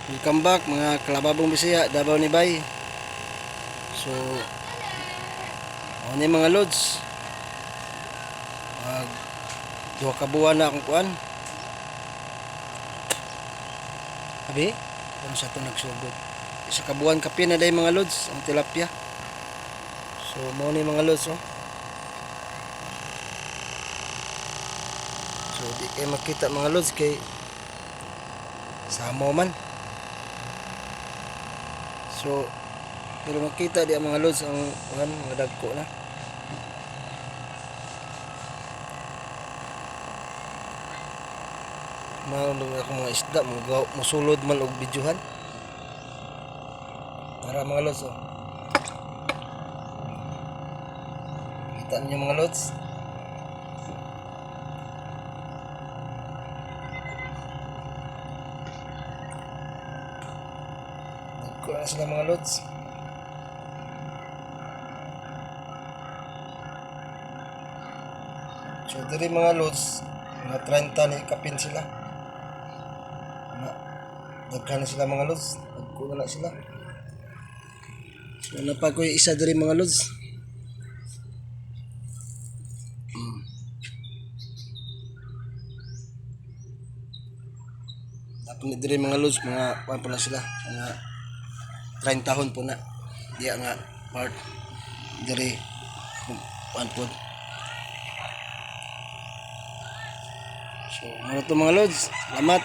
Welcome back, mga kalababong Bisaya, Davao ni Bay. So, ano yung mga lods? Mag duha ka buwan na akong kuan. Abi, ano sa ito nagsugod? Isa ka buwan kapin na day, mga lods, ang tilapia. So, mao ni mga lods, oh. So, di kay makita, mga lods, kay samo man. So, pero makita di ang mga lods ang kuan, mga dagko na. Maroon ako mga isda, musulod man og bidyuhan. Para mga lods, oh. Kita ninyo, mga lods. Dagko na sila, mga lods. So diri, mga lods, mga 30 ni kapin sila. Na, daghan na sila, mga lods. Dagko na na sila. So napa ko yung isa diri, mga lods. Dapat ni diri, mga lods, mga kuan pala sila, mga 30 tahon po na. Diya nga part diri kuan po. So, muna to, mga lods. Salamat.